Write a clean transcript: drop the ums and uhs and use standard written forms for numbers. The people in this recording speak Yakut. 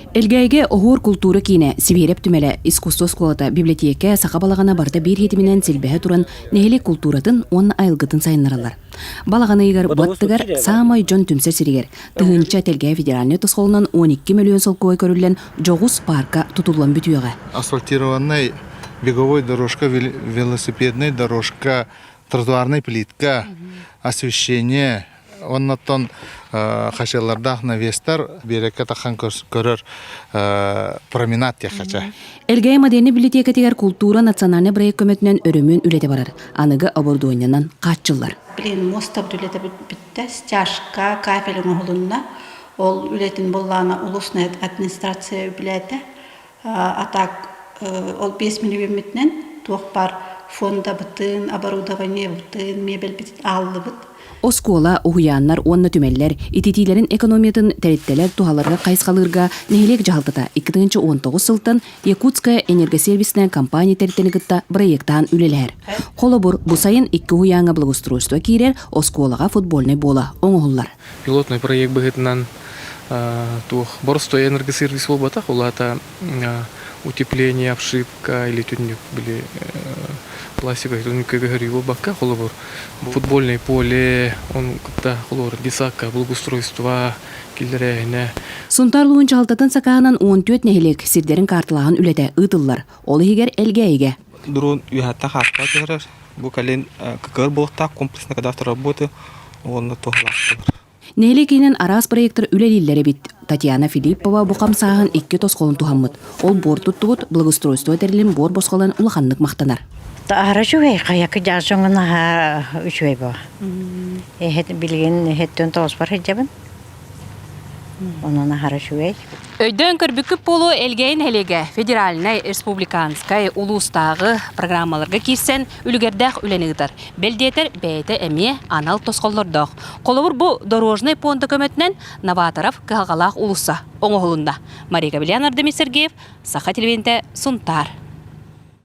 Элгээйигэ Оһуор култуура киинэ, Сибиэрэп түмэлэ, искусство оскуолата, библиотека, саха балаҕана барыта биир ситиминэн силбэһэ туран нэһилиэк култууратын уонна айылгытын сайыннараллар. Балаҕан ыйыгар бу аттыгар саамай дьон түмсэр сиригэр тыһыынча Тэлгэһэ федеральнай тосхолунан 12 мөлүйүөн солкуобай көрүллэн дьоҕус паарка тутуллан бүтүөҕэ. Асфальтированный беговой дорожка, велосипедная дорожка, тротуарная плитка, освещение, Оннуттан хачыалардаах навестар биэрэккэ таххан көрөр променад диэххэ. Элгээйи модельнай библиотекатыгар култуура национальнай проект көмөтүнэн өрөмүөн үлэтэ барар. Аныгы оборудованиенан хааччыллар. Блин, муоста үлэтэ бүттэ, стяжка, кафель оҥоһулунна. Ол үлэтин буллаана улусная администрация үбүлээтэ. А так ол 5 миллион туох баар фондабытын, оборудованиебытын, мебельбитин ааллыбыт. Оскуола, уһуйааннар уонна түмэллэр ититиилэрин экономиятын тэрилтэлэр туһаларыгар хайысхалыырга нэһилиэк дьаһалтата 2019 сылтан Якутская энергосервисная компания тэрилтэни кытта бырайыактаан үлэлэһэр. Холобур, бу сайын икки уһуйааҥҥа благоустройство киирэр, оскуолаҕа футбольнай буола оҥоһуллар. Пилотный проект быһыытынан туох боростуой энергосервис буолбатах, ол аата утепление, обшивка или түннүк били пластиковый түннүккэ көһөрүү буолбакка, холобур, футбольное поле, он кытта холобур детсадка благоустройство киллэрээһинэ. Сунтаар улууһун дьаһалтатын сакааһынан 14 нэһилиэк сирдэрин каарталааһын үлэтэ ыытыллар. Ол иһигэр Элгээйигэ. Дрон үөһэттэн хааппа түһэрэр. Бу кэлин ККР буолуохтаах комплексно кадастр работы уонна туһалаах буолар. Нэһилиэк иһинэн араас проектар үлэлииллэр эбит. Татьяна Филиппова бу хамсааһын икки тосхолун туһаммыт. Ол буор туттубут благоустройство тэрилин буор босхолон улаханнык махтанар. Аһара үчүгэй, хайакы дьаасоҥун аһа үчүгэй боо. Эһэт билигин эһэттэн тоҕуспар сылдьабын. Онон аһара үчүгэй. Өйдөөн көрбүккүт буолуо Элгээйи нэһилиэгэ федеральнай, республиканскай, улуустааҕы программаларга киирсэн үлүгэрдээх үлэни ыытар. Бэл диэтэр, бэйэтэ эмиэ анал тосхоллордоох. Холобур, бу дорожнай пуонда көмөтүнэн Новаторов кыһалҕалаах уулусса оҥоһулунна. Мария Гаврилян, Ардемис Сергеев, Саха телевидениетэ, Сунтаар.